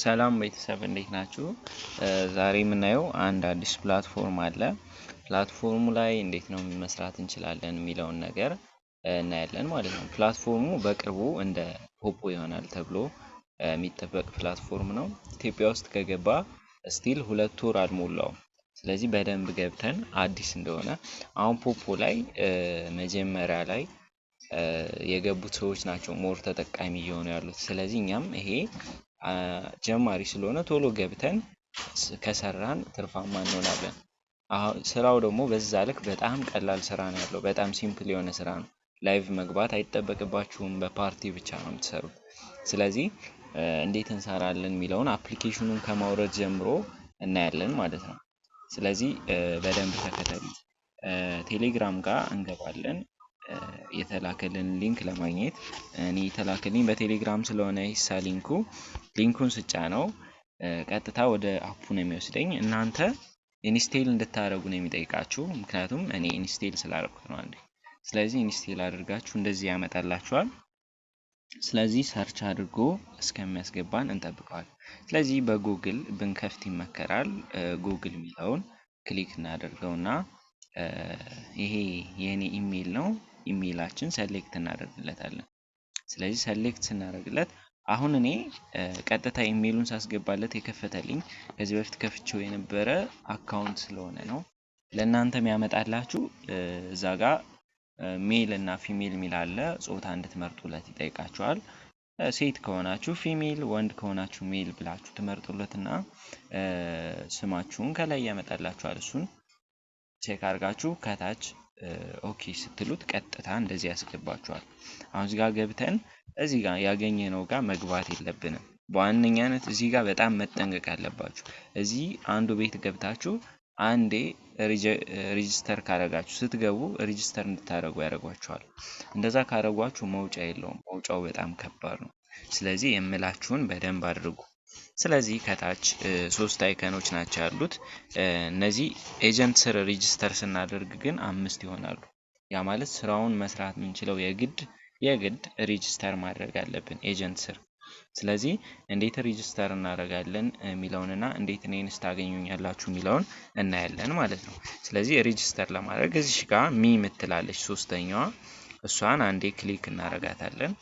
ሰላም ቤተሰብ፣ እንዴት ናችሁ? ዛሬ የምናየው አንድ አዲስ platform አለ። Platform ኡ ላይ እንዴት ነው መስራት እንችላለን የሚለውን ነገር እናያለን ማለት ነው። Platform ኡ በቅርቡ እንደ ፖፖ ይሆናል ተብሎ የሚጠበቅ platform ነው። ኢትዮጵያ ውስጥ ከገባ still 2 ወር አልሞላውም። ስለዚህ በደንብ ገብተን አዲስ እንደሆነ፣ አሁን ፖፖ ላይ መጀመሪያ ላይ የገቡት ሰዎች ናቸው more ተጠቃሚ እየሆኑ ያሉት። ስለዚህ እኛም ይሄ ጀማሪ ስለሆነ ቶሎ ገብተን ከሰራን ትርፋማ እንሆናለን። አሁን ስራው ደግሞ በዛ ልክ በጣም ቀላል ስራ ነው ያለው። በጣም simple የሆነ ስራ ነው። Live መግባት አይጠበቅባችሁም። በፓርቲ ብቻ ነው የምትሰሩት። ስለዚህ እንዴት እንሰራለን የሚለውን application ኑን ከማውረድ ጀምሮ እናያለን ማለት ነው። ስለዚህ በደንብ ተከተሉ። ቴሌግራም ጋር እንገባለን። የተላከልን link ለማግኘት፣ እኔ የተላከልኝ በቴሌግራም ስለሆነ ሂሳ link ኡ፣ link ኡን ስጫነው ቀጥታ ወደ app ኡ ነው የሚወስደኝ። እናንተ install እንድታደርጉ ነው የሚጠይቃችሁ። ምክንያቱም እኔ install ስላደረኩት ነው አንዴ። ስለዚህ install አድርጋችሁ እንደዚህ ያመጣላችኋል። ስለዚህ search አድርጎ እስከሚያስገባን እንጠብቀዋል። ስለዚህ በጉግል ብንከፍት ይመከራል። ጉግል የሚለውን click እናደርገውና ይሄ የኔ ኢሜይል ነው። Email ኣችን select እናደርግለታለን። ስለዚህ select ስናደርግለት አሁን እኔ ቀጥታ ኢሜይሉን ሳስገባለት የከፈተልኝ ከዚህ በፊት ከፍቼው የነበረ account ስለሆነ ነው። ለእናንተ የሚያመጣላችሁ እዛ ጋር male እና female የሚል አለ። ጾታ እንድትመርጡለት ይጠይቃችኋል። ሴት ከሆናችሁ female፣ ወንድ ከሆናችሁ male ብላችሁ ትመርጡለትና ስማችሁን ከላይ ያመጣላችኋል። እሱን check አድርጋችሁ ከታች okay ስትሉት ቀጥታ እንደዚህ ያስገባችኋል። አሁን እዚህ ጋር ገብተን እዚህ ጋር ያገኘነው ጋር መግባት የለብንም። በዋነኛነት እዚህ ጋር በጣም መጠንቀቅ አለባችሁ። እዚህ አንዱ ቤት ገብታችሁ አንዴ register ካረጋችሁ፣ ስትገቡ register እንድታደርጉ ያደርጓችኋል። እንደዛ ካረጓችሁ መውጫ የለውም። መውጫው በጣም ከባድ ነው። ስለዚህ የምላችሁን በደንብ አድርጉ። ስለዚህ ከታች ሶስት icon ኖች ናቸው ያሉት። እነዚህ agent ስር register ስናደርግ ግን አምስት ይሆናሉ። ያ ማለት ስራውን መስራት የምንችለው የግድ የግድ register ማድረግ አለብን agent ስር። ስለዚህ እንዴት register እናደርጋለን የሚለውንና እንዴት እኔንስ ታገኙኛላችሁ የሚለውን እናያለን ማለት ነው። ስለዚህ register ለማድረግ እዚህ ጋር me የምትላለች ሶስተኛዋ፣ እሷን አንዴ click እናደርጋታለን።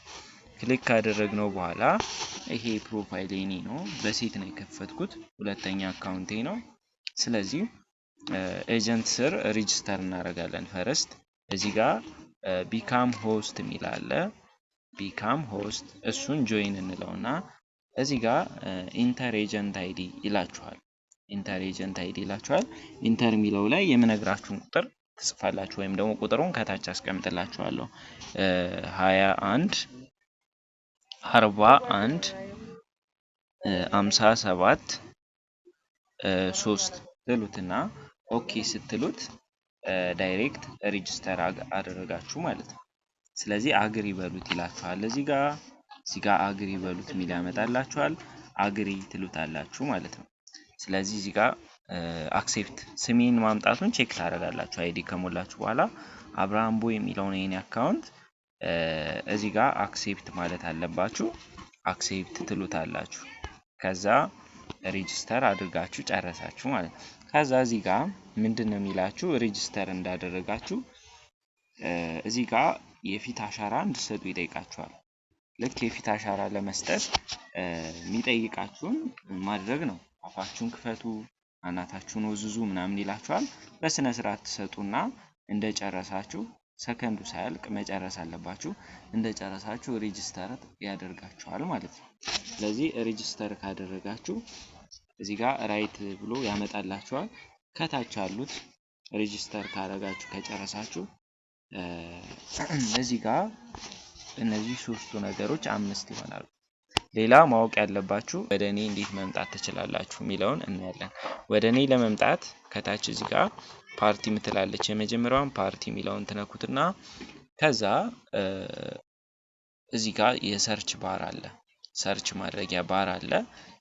Click ካደረግነው በኋላ ይሄ profile የኔ ነው፣ በሴት ነው የከፈትኩት፣ ሁለተኛ account ኤ ነው። ስለዚህ agent ስር register እናደርጋለን። First እዚህ ጋር become host የሚል አለ። Become host እሱን join እንለውና እዚህ ጋር enter agent ID ይላችኋል። Enter agent ID ይላችኋል። Enter የሚለው ላይ የምነግራችሁን ቁጥር ትጽፋላችሁ ወይም ደግሞ ቁጥሩን ከታች አስቀምጥላችኋለሁ። 21 41 57 3 ትሉትና okay ስትሉት direct register አደረጋችሁ ማለት ነው። ስለዚህ agree በሉት ይላችኋል። እዚህ ጋር agree በሉት የሚል ያመጣላችኋል። Agree ትሉታላችሁ ማለት ነው። ስለዚህ እዚህ ጋር accept ስሜን ማምጣቱን check ታደርጋላችሁ። ID ከሞላችሁ በኋላ አብርሃም ቦይ የሚለውን የኔ account እዚህ ጋር accept ማለት አለባችሁ። Accept ትሉታላችሁ። ከዛ register አድርጋችሁ ጨረሳችሁ ማለት ነው። ከዛ እዚህ ጋር ምንድን ነው የሚላችሁ? Register እንዳደረጋችሁ እዚህ ጋር የፊት አሻራ እንድትሰጡ ይጠይቃችኋል። ልክ የፊት አሻራ ለመስጠት የሚጠይቃችሁን ማድረግ ነው። አፋችሁን ክፈቱ፣ አናታችሁን ወዝውዙ ምናምን ይላችኋል። በስነ ስርዓት ትሰጡና እንደጨረሳችሁ፣ ሰከንዱ ሳያልቅ መጨረስ አለባችሁ። እንደጨረሳችሁ register ያደርጋችኋል ማለት ነው። ስለዚህ register ካደረጋችሁ እዚህ ጋር right ብሎ ያመጣላችኋል። ከታች ያሉት register ካደረጋችሁ ከጨረሳችሁ እዚህ ጋር እነዚህ ሶስቱ ነገሮች አምስት ይሆናሉ። ሌላ ማወቅ ያለባችሁ ወደ እኔ እንዴት መምጣት ትችላላችሁ የሚለውን እናያለን። ወደ እኔ ለመምጣት ከታች እዚህ ጋር ፓርቲ ምትላለች፣ የመጀመሪያዋን ፓርቲ የሚለውን ትነኩትና ከዛ እዚህ ጋር የ search bar አለ። Search ማድረጊያ ባር አለ።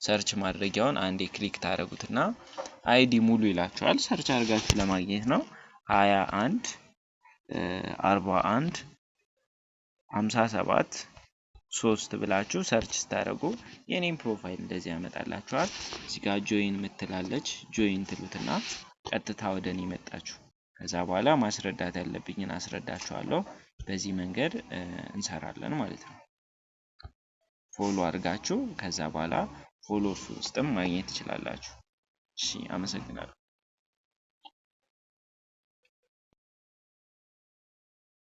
Search ማድረጊያውን አንዴ click ታደርጉትና ID ሙሉ ይላችኋል። Search አድርጋችሁ ለማግኘት ነው። 21 41 57 3 ብላችሁ search ስታደርጉ የኔን profile እንደዚህ ያመጣላችኋል። እዚህ ጋር join ምትላለች፣ join ትሉትና ቀጥታ ወደ እኔ መጣችሁ። ከዛ በኋላ ማስረዳት ያለብኝን አስረዳችኋለሁ። በዚህ መንገድ እንሰራለን ማለት ነው። Follow አድርጋችሁ ከዛ በኋላ followers ውስጥም ማግኘት ትችላላችሁ። እሺ፣ አመሰግናለሁ።